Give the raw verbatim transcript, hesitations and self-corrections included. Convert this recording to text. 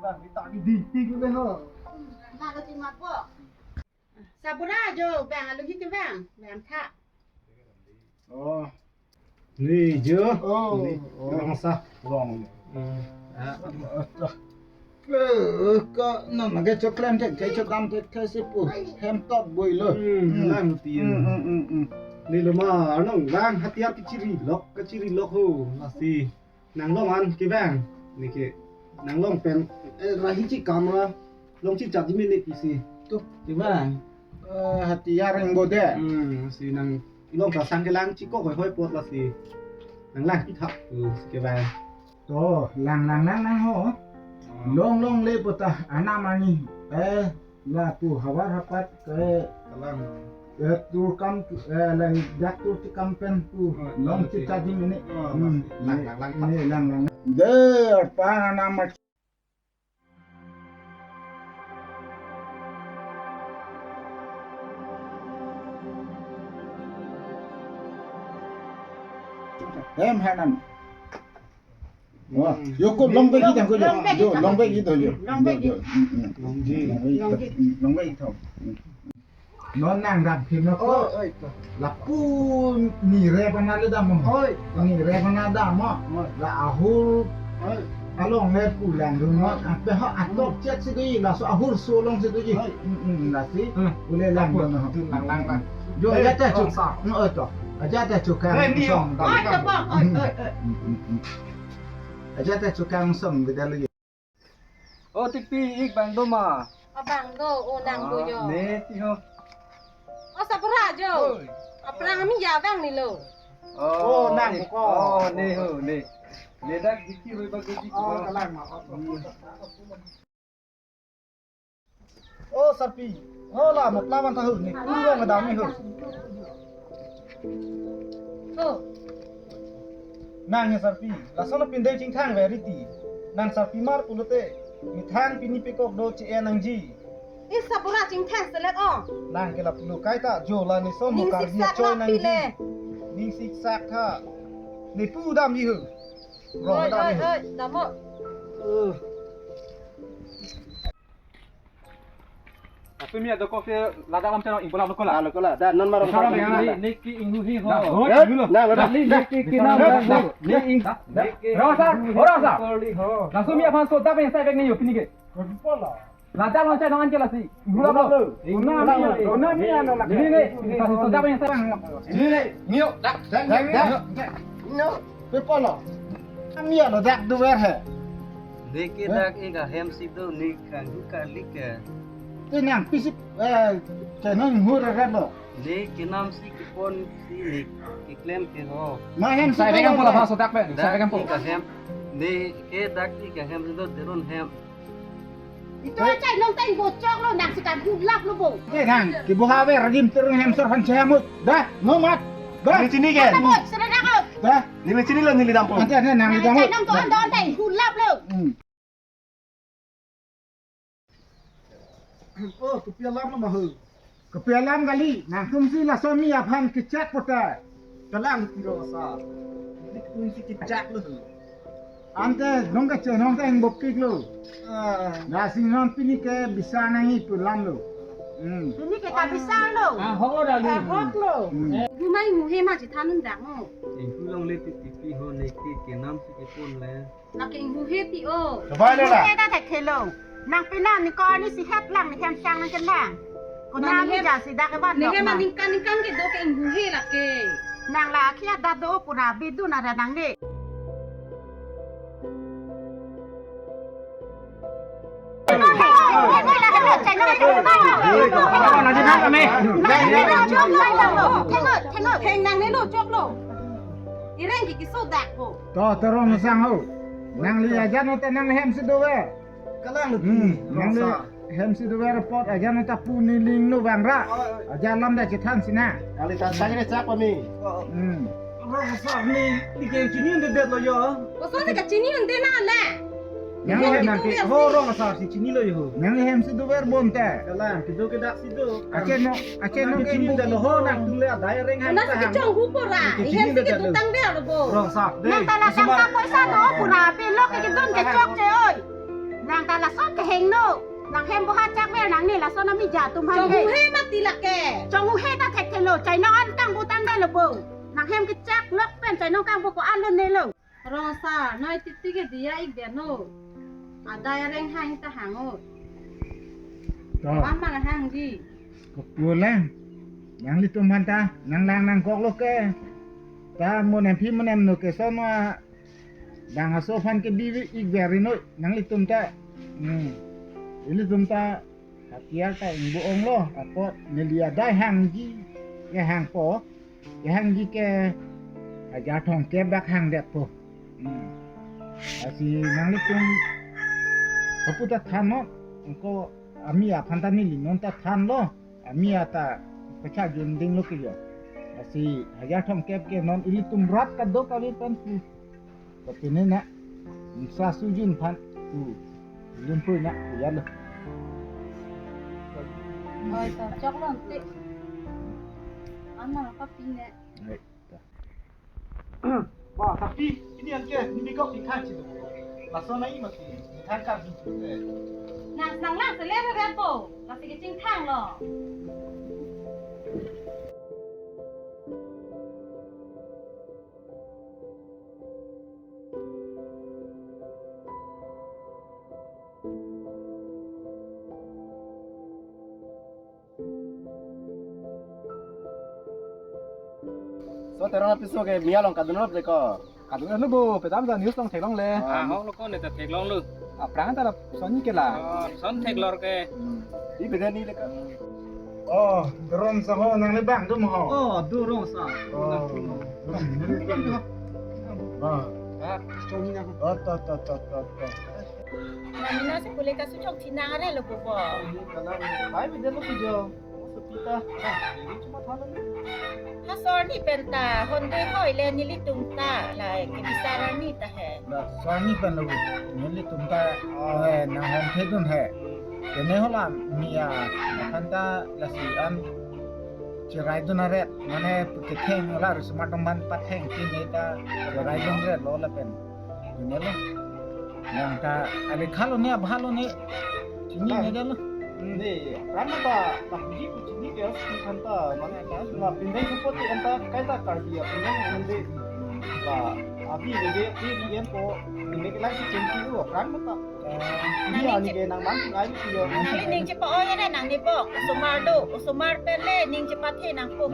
Kita di dingping le ho. Nalo chimat po. Sabura jo, bang alu hi ke bang, bang tha. Oh. Ni jo. Oh, Ni oh. Rong sa, rong. Hmm. Ah. Eh, ka non ke choklam thek, ke choklam thek, ke si pu. Hem tot bui lo. Hmm, Hmm. lang ti. Hmm, hmm, hmm, hmm. Ni lo ma, anong lang hatiar kachiri lok, kachiri lok ho, lasi. Nang long an ke bang. Ni ke. Nang long pen. Eh, rahi chi kamra. Long chi chat ji mene pisi. Tu, ke bang. Eh, hatiar yang bode. Hmm, si nang long ta sang ke lang chi ko hoi hoi pot lasi. Nang lang pi thap. Hmm, si ke bang. To, lang lang lang lang ho. Hmm. Long long le pota anam ani. Eh, lapu havar hapat ke Kalang. Eh, tur kam, eh, lang dak tur ti kam pen pu. Oh, long oh, ti okay. Tadi mene. Oh, hmm. Lang, lang, lang. Ni lang lang. De, arpan anam. Hem hanam. Wah, yo ko long bag hidang ko yo. Long bag hidang. Yo, long bag hidang yo. Long bag hidang. Yo, yo. Mm, mm. Long bag. Long bag hidang. Long bag hidang. Mm. Non nang dam phim no ko. Oi, oi, to. Lapu ni re bana le dam mo. Oi. Ni re bana dam mo. Oi. La ahur. Oi. Along le pu lang dun mo. Ape ho atok chet si do yi. Laso ahur so long si do yi. Oi. Mm, mm, lasi. Hmm. Ule lang dun ho. Lang, lang, lang. Jo, eh, aja ta chuk. Sa. No, oi to. Aja ta chuk kan. Eh, ni yo. Song. Oi, to bang. Oi, oi, oi. Mm, mm, mm. Aja ta chuk kan song bida lo yi. O Tikpi, ik bang do ma? Abang do, o nang do yo. Ne ti ho. O Sabura jo. Oi. Aphrang ami ya bang ni lo. O, nang ko. O, ne ho, ne. Ne dak diki rui bag diki. O, kalang ma. O, Sarpi. Ho la, mo pla man ta ho ni. Kurang ada mi ho. Ho. Nang he Sarpi. Lason pindai chingthang ve riti. Nang Sarpi mar pulote. Methang pini pekok do che nangji. Ih Sabura chingthang selet o. Nang ke lapu lo kaita jo la ni son mo. Ning kar siksak dia choi nang pile. Ning siksak tha. Ni pu dam ji ho. Rong oi, dam oi, ji ho. Oi, dam o. Uh. Asumi adoko ke ladak lam channel ingpon lam lo ko la. Ah, lo ko la. Da non maro. Ni, ni ke inghu he ho. Da, oi, da, lo. Ni, ni ke kinam da, ho. Ni ing. Da, da. Rasa, rasa. Asumi aphan so da pen sai bek ni yo pini ke. Ladak lam channel an ke lasi. Inghu lam lo. Inghu lam lo. Inghu lam lo. Ni, ni, ni. So da pen sai. Ni, ni. Ni yo. Da, da, da. Ni yo. Pe polo. Ami alo dak dover he. Deke dak ik ahem si do ni kanghu kali ke. Te nang pisi, eh, te nang hur rat lo. Ne kenam si kepon si ne keklem ke ho. Ma hem si sai ko bek ang lo po la le. Pha so dak pe. Sai bek ang po. Dak ik ahem. Ne ke dak ik ahem si do teron hem. Ito chai nong teng bo chok lo nang si kan hulap lo bo. Eh, nang, kibo ha ve radim terung hem sor han chai mut. Da, no mat. Da. Neli chini ke? Kata bo, sera dak lo. Da. Neli chini lo, neli dam po. Ante, ante, nang dam po. Nang chai nong to an don teng hulap lo. Hmm. Oh, kopi alam lo ma ho. Kopi alam kali, nangtum si laso mi aphan kechak pota. Kalang tiro sa. Ini kunci kechak lo. Ante nong kachenong ta ingbokik lo. Ah. Lasi non pini ke bisa nangji pu lam lo. Hmm. Pini ke kabisa lo. Ah, ho dah lo. Ah, hok lo. Hmm. Rumai muhe ma chethan un dak mo. Inghu longle ti tipi ho ne ke kenam si kepon le. Lake inghu he ti o. Coba lo la. Inghu he ta thek thelo. Nang pina ni ko ni si het lang ni hem chang nang ken lang. Ko nang ni he ja si dak ke ban ne dok he ma ma. Ningkan ningkan ke do ke inghu he lake. Nang la akhia da do pura bidu na ra nang ni. Theng nang ne lo chok lo. Ireng ki kiso dak ko. To, terong sang ho. Nangli ajan ota nang hem si dover. Kalang lo. Hmm, nangli hem si dover apot ajan ota pu ni ling lo bang ra. Oi, oi. Ajan lam da chethan si na. Kali ta sang ne chak pa mi. Hmm. Rong sa ni, ni ke chini un det lo yo. Koson ne kachini un det na la. Nang hem nang ke ho rong sa si chini lo yo. Nang hem si dover bonta. Kalang, kedo ke dak si do. Ache no, ache no ke chini un det lo ho nang tung le adai reng han. Nang si kechong hu pora. Hem si ketutang de lo bo. Rong sa. Nang ta la sang ka poisa do pura pe lo ke kedun kechok che oi. Nang ta lason kehingno. Nang hem boha chak ver nang ne lason ami ja atum aphan Chong ke. Huhe mati lake. Chong huhe ta thekthe lo. Chainong an kangbu tangdet lo bo. Nang hem kechak lok pen chainong kangbu ko-an lo ne lo. Rong asar, noi titi ke diya ik dia no. Adai areng hang ta hang o. To. Mama la hangji. Kopu lang. Nanglitum aphan ta nanglang nangkok lo ke. Ta mo nem phi mo nem no ke son ma. Bang aso aphan ke bi ik ver ri noi nanglitum ta. Hmm. Ilitum ta hatiar ta ingbu ong lo, apot neli adai hangji, kehangpo, kehangji ke hajar thomkep bak hangdetpo. Hmm. Lasi nanglitum kopu ta than non, ko ami aphan ta neli non ta than lo, ami ata kachajun ding lo ke jo. Lasi hajar thomkep ke non ilitum rat kadokave pen pu. Tapi ne na, sa sujun aphan tu, lumpur na, ya lo. Oi, to, chok lo, ante. Ana, apa pine? Baik, ta. Wah, tapi ini yang ke, ini kok ikan sih. Langsung lagi masih, ikan kan. Nang, nang, nang, selera dia po. Masih kecil kang lo. So, Terang apiso ke Mia along kadun lo deko. Kadun lo bo, petam ta news along theklong le. Ah, hok lo ko ne ta theklong lo. Aphrang ta la son ni ke la. Oh, son theklor ke. Hmm. Di beda ni le ka. Oh, Rong asar ho, nang le bang dum ho. Oh, do Rong asar. Oh. Ah. Ah, son ni na. Oh, to, to, to, to, to. Nang mina si pule kasu chok thinang are lo bo bo. Kalang, bai beda lo kijo. Sopita. Ah, ini cuma thalang. Ha sor ni penta, hondoi hoi le nelitum ta, la ke bisara ni ta he. La sor ni pen lo, nelitum ta, eh, nang hom thedun he. Kene hola, Mia, aphan ta lasi an, cherai dun aret, mane pute theng la, risma tomban patheng, kene ta, cherai dun aret lo lapen. Kene lo. Yang ta, ale khalo ne, abhalo ne. Chini ne dalo. Ne, rana ta, ta puji pu chini ke, si kan ta, mane, la pindai support ke anta, kai ta Karbi ya, pindai ante, la, abi lege, ti di en ko, lege lai si chengki u, rana ta. Ni ani ke nang man, ai ni yo. Nangli ning chepa-oi re nangli po. Osomar do, osomar pen le ning chepathe nangpo.